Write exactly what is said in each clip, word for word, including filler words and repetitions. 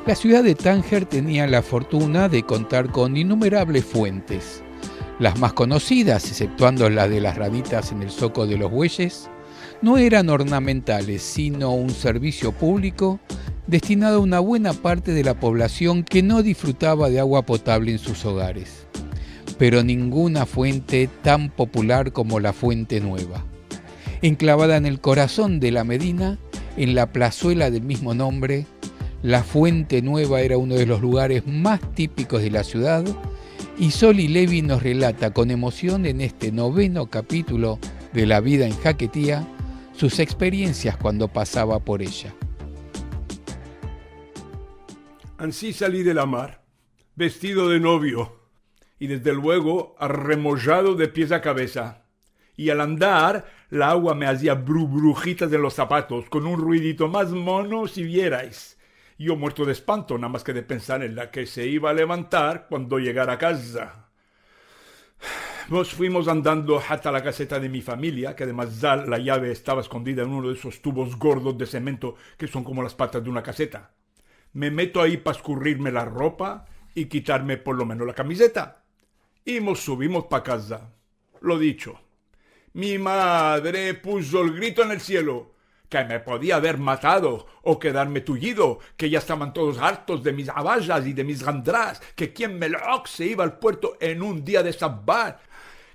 La ciudad de Tanger tenía la fortuna de contar con innumerables fuentes. Las más conocidas, exceptuando la de las ranitas en el zoco de los bueyes, no eran ornamentales, sino un servicio público destinado a una buena parte de la población que no disfrutaba de agua potable en sus hogares. Pero ninguna fuente tan popular como la Fuente Nueva. Enclavada en el corazón de la Medina, en la plazuela del mismo nombre, la Fuente Nueva era uno de los lugares más típicos de la ciudad, y Soli Levi nos relata con emoción en este noveno capítulo de La vida en Jaquetía sus experiencias cuando pasaba por ella. Ansi sali de la mar, vestido de novio, i desde luego arremojado de pies a kavesa. I al andar, la agua me azia bru-, brujitas en los zapatos, kon un ruidito mas mono si vierais. Yo muerto de espanto, nada mas ke de pensar en la ke se iva a levantar kuando yegara a kaza. Mos fuimos andando hasta la kazeta de mi famiya, ke de mazal la yave estava eskondida en uno de esos tubos gordos de semento ke son komo las patas de una kazeta. Me meto ayi pa eskurrirme la ropa i kitarme por lo menos la kamizeta. I mos suvimos pa kaza. Lo dicho, mi madre puso el grito en el sielo, ke me podia aver matado o kedarme tuyido, ke ya estavan todos artos de mis avazas i de mis gandras, ke kien melok se iva al puerto en un dia de sabat,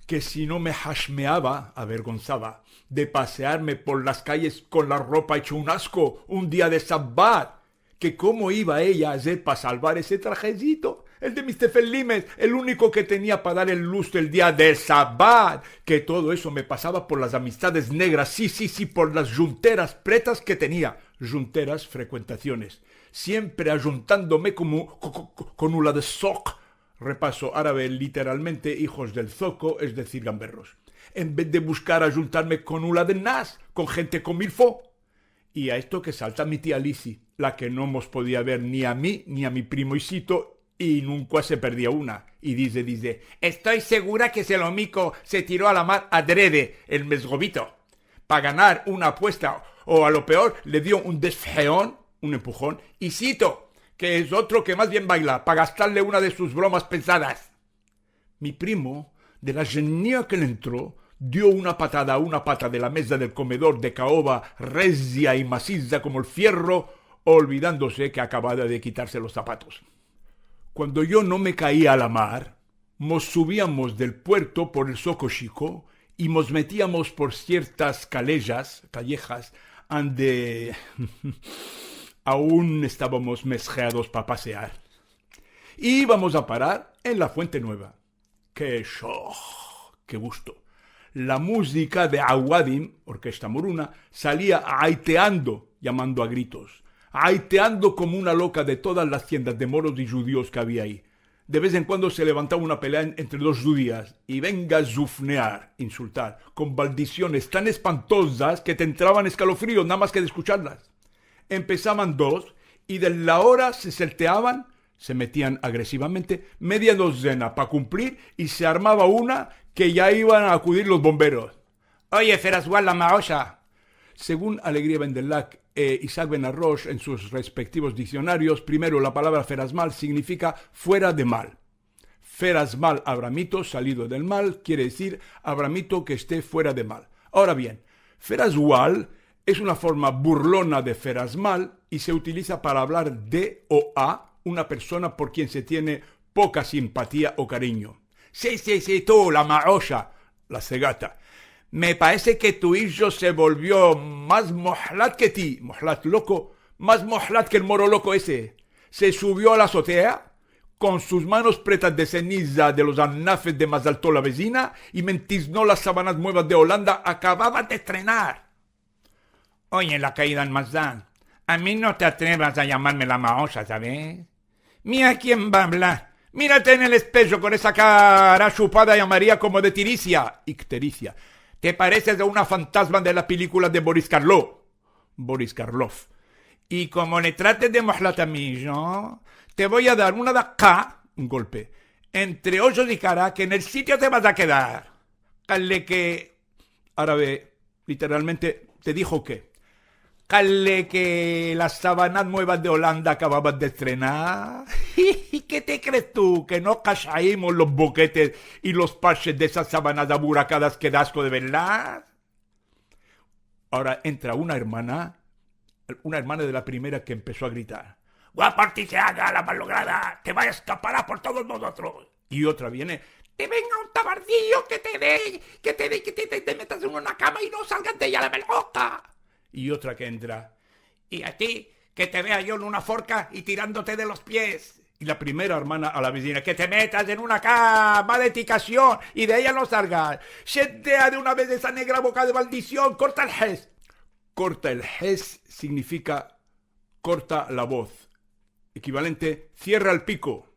ke si no me hashmeava, avergonzava, de pasearme por las kayes kon la ropa echo un asko, un dia de sabat, ke komo iva eya a azer pa salvar ese trajezito, el de mis tefelimes, el uniko ke tenia pa dar el luz el dia del sabat, ke todo eso me pasava por las amistades negras, si, si, si, por las junteras pretas ke tenia, junteras frekuentasiones, siempre ajuntandome komo, ko-, ko-, ko-, kon ula de zok, repaso, arabe, literalmente, hijos del zoco, es decir, gamberros, en vez de bushkar ajuntarme kon ula de nas, kon djente komo il fo. I a esto ke salta mi tia Lisi, la ke no mos podia ver ni a mi ni a mi primo Isito, i nunka se perdia una, i dize, dize: "Esto segura ke se lo miko se tiro a la mar adrede, el mezgovito, pa ganar una apuesta, o a lo peor le dio un desfeon, un empujon, Isito, ke es otro ke mas bien baila, pa gastarle una de sus bromas pensadas." Mi primo, de la jenia ke le entro, dio una patada a una pata de la meza del komedor de kaoba, rezia i masiza komo el fierro, olvidandose ke akabava de kitarse los zapatos. Kuando yo no me kaia a la mar, mos suviamos del puerto por el Zoko Shiko i mos metiamos por siertas kalejas, kalejas, ande aun estavamos mesheados pa pasear. I ivamos a parar en la Fuente Nueva. Ke shoj, ke gusto. La muzika de Awadim, Orkesta Moruna, salia aiteando, yamando a gritos, aiteando komo una loka de todas las tiendas de moros i djudios ke avia ayi. De vez en kuando se levantava una pelea en-, entre dos djudias, i venga a zufnear, insultar, kon maldisiones tan espantozas ke te entravan eskalofrios nada mas ke de eskucharlas. Empesavan dos, i de la ora se selteavan, se metian agresivamente, media dozena pa kumplir, i se armava una ke ya ivan a akudir los bomberos. Oye, Ferazwal la maosha. Segun Alegria Bendelak e Isaac Ben Arrosh en sus respektivos diksionarios, primero, la palavra ferazmal signifika fuera de mal. Ferazmal, abramito, salido del mal, kiere dizir abramito ke este fuera de mal. Ahora bien, ferazwal es una forma burlona de ferazmal i se utiliza para avlar de o a una persona por kien se tiene poka simpatia o karinyo. Si, si, si, tu, la maosha, la segata. Me parese ke tu ijo se volvio mas mohlat ke ti, mohlat loko, mas mohlat ke el moro loko ese. Se suvio a la azotea, kon sus manos pretas de seniza de los anafes de mazalto la vezina, i me entizno las savanas muevas de Olanda, akavava de estrenar. Oye, la kaida en Mazdan, a mi no te atrevas a yamarme la maosha, saves? Mira kien va a avlar. Mirate en el espejo kon esa kara shupada i amaria komo de tirisia, ikterisia. Te pareses a una fantasma de la pelikula de Boris Karloff. Boris Karloff. I komo le trates de mohlat a mi ijo, te vo a dar una daka, un golpe, entre ojos i kara, ke en el sitio te vas a kedar. Kale ke, arabe, literalmente, te dijo ke. Kale ke las sabanas muevas de Olanda akabavan de estrenar. I ke te krees tu, ke no kashaimos los boketes i los parches de esas sabanas aburakadas ke da asko de verlas? Agora entra una ermana, una ermana de la primera ke empeso a gritar: "Guapartiseaga, la malograda, te vay a eskapar por todos vozotros". I otra viene: "Te venga un tabardiyo ke te de, ke te de, ke te, te, te metas en una kama i no salgas de eya la beloka". I otra ke entra: "I a ti, ke te vea yo en una forka i tirandote de los pies". I la primera ermana a la vezina: "Ke te metas en una kama de etikasion i de eya no salgas. Shentea de una vez esa negra boka de maldision, korta el jes". Korta el jes signifika korta la voz. Ekivalente, sierra el piko.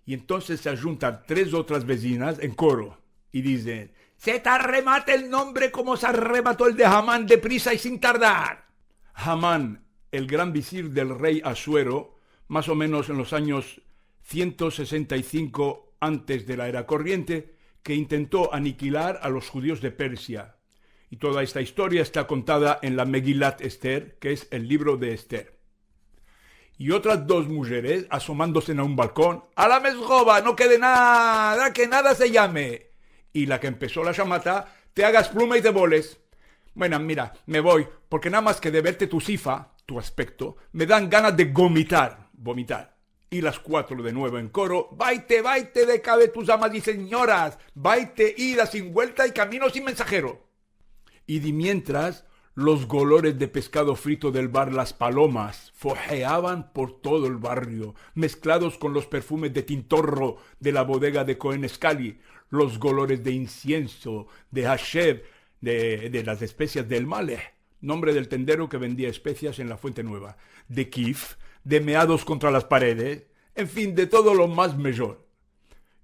I entonses se ajuntan tres otras vezinas en koro i dizen: "Se te arremate el nombre komo se arremato el de Haman, deprisa i sin tardar". Haman, el gran vizir del rey Asuero, mas o menos en los anyos siento sesenta i sinko antes de la era korriente, ke intento anikilar a los djudios de Persia. I toda esta istoria esta kontada en la Megilat Ester, ke es el livro de Ester. I otras dos mujeres asomandose a un balkon: "A la mezgoba, no kede nada, ke nada se yame". I la ke empeso la shamata: "Te agas pluma i te voles". "Bueno, mira, me voy, porke nada mas ke de verte tu sifa, tu aspekto, me dan ganas de gomitar, vomitar". I las kuatro de muevo en koro: "Vaite, vaite de kabe tus amas i senyoras, vaite, ida sin vuelta i kamino sin mensajero". I dimientras, los golores de peskado frito del bar Las Palomas foheavan por todo el barrio, mesklados kon los perfumes de tintorro de la bodega de Koen Eskali, los golores de insienso, de hashev, de, de las espesias del maleh, nombre del tendero ke vendia espesias en la Fuente Nueva, de kif, de meados kontra las paredes, en fin, de todo lo mas mejor.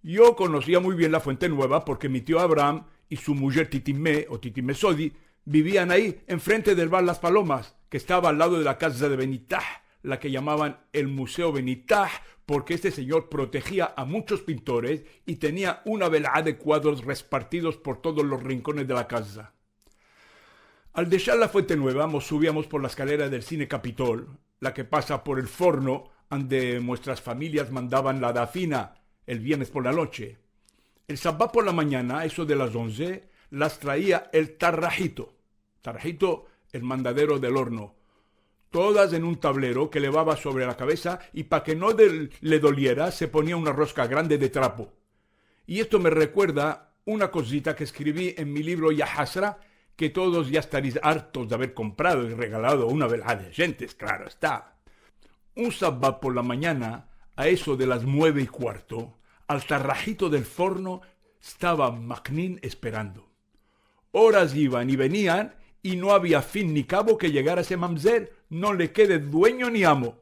Yo konosia muy bien la Fuente Nueva porke mi tio Abraham i su mujer Titime, o Titime Sodi, bivian ayi, enfrente del bar Las Palomas, ke estava al lado de la kaza de Benitah, la ke yamavan el Museo Benitah, porke este senyor protejia a munchos pintores i tenia una velada de kuadros respartidos por todos los rinkones de la kaza. Al deshar la Fuente Nueva, mos suviamos por la eskalera del Sine Kapitol, la ke pasa por el forno ande muestras familias mandavan la dafina el viernes por la noche. El sabat por la manyana, a eso de las onze, las traia el tarrahito. Tarrahito, el mandadero del orno. Todas en un tavlero ke levava sovre la kavesa i pa ke no del-, le doliera, se ponia una roska grande de trapo. I esto me rekuerda una kozita ke eskrivi en mi livro Yahasra, ke todos ya estaresh artos de aver komprado i regalado a una velada de djentes, klaro esta. Un sabat por la manyana, a eso de las mueve i kuarto, al tarrahito del forno estava Maknin esperando. Oras ivan i venian i no avia fin ni kabo ke yegara ese mamzer, no le kede duenyo ni amo.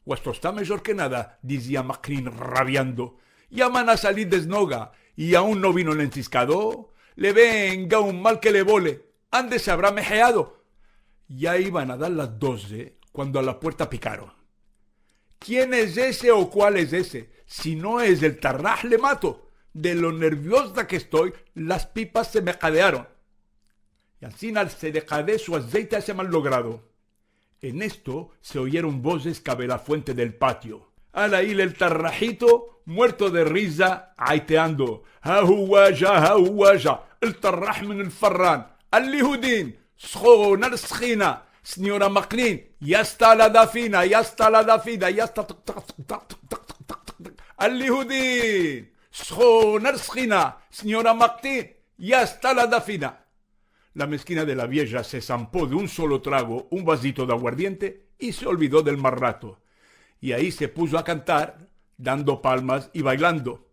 "Vuestro esta mejor ke nada", dizia Maknin rabiando. "Ya van a salir desnoga i aun no vino el ensiskado. Le venga un mal ke le vole. Ande se avra meheado". Ya ivan a dar las doze kuando a la puerta pikaron. "Kien es ese o kual es ese? Si no es el tarrah, le mato. De lo nervioza ke esto, las pipas se me kadearon". I ansina se le kade su azeite a ese mallogrado. En esto se oyeron vozes kabe la fuente del patio. Al air el tarrahito, muerto de riza, aiteando: "Ahuwaja, ahuwaja, el tarrah min el farran, al-Yehudin, skhona el skhina, sinyora Maknin, ya esta la dafina, ya esta la dafina, ya esta, al-Yehudin, skhona el skhina, sinyora Maknin, ya esta la dafina". La meskina de la vieja se zampo de un solo trago un vazito de aguardiente i se olvido del mal rato. I ayi se puso a kantar, dando palmas i bailando.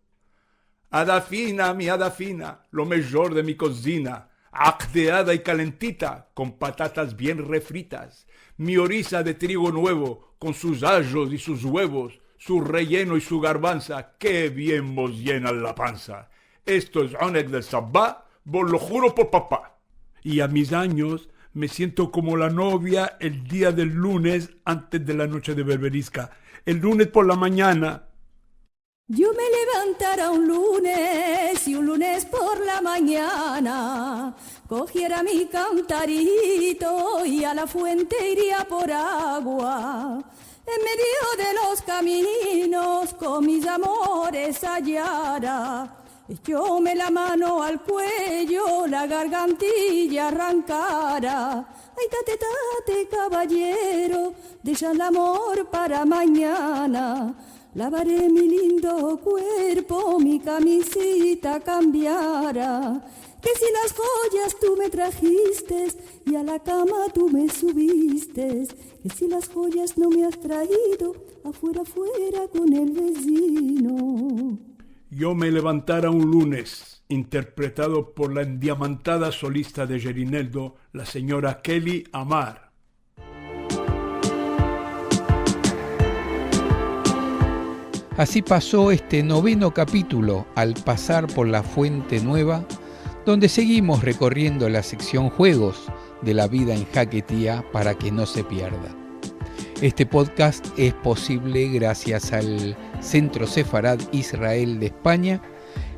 Adafina, mi adafina, lo mejor de mi kozina, akdeada i kalentita, kon patatas bien refritas, mi oriza de trigo nuevo, kon sus ajos i sus uevos, su reyeno i su garbanza, ke bien mos yenan la panza. Esto es oneg del Shabbat, vos lo juro por papa. I a mis anyos me siento komo la novia el dia del lunes antes de la noche de Berberiska. El lunes por la manyana. Yo me levantara un lunes i un lunes por la manyana Kojiera mi kantarito i a la fuente iria por agua. En medio de los kaminos kon mis amores ayara. Echome la mano al kueyo, la gargantija arrankara. Ay, tate, tate, kabayero, desha el amor para manyana. Lavare mi lindo kuerpo, mi kamisita kambiara. Ke si las joyas tu me trajistes i a la kama tu me suvistes, ke si las joyas no me as traido, afuera, afuera kon el vezino. Yo me levantara un lunes, interpretado por la endiamantada solista de Jerineldo, la senyora Kelly Amar. Así pasó este noveno capítulo al pasar por la Fuente Nueva, donde seguimos recorriendo la sección juegos de La vida en jaquetía para que no se pierda. Este podcast es posible gracias al Centro Sefarad Israel de España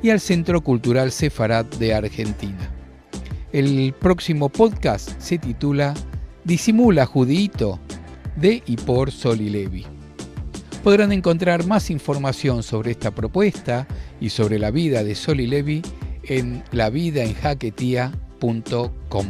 y al Centro Cultural Sefarad de Argentina. El próximo podcast se titula Disimula, judío, de i por Soli Levi. Podrán encontrar más información sobre esta propuesta y sobre la vida de Soli Levi en la vida en jaquetía punto com.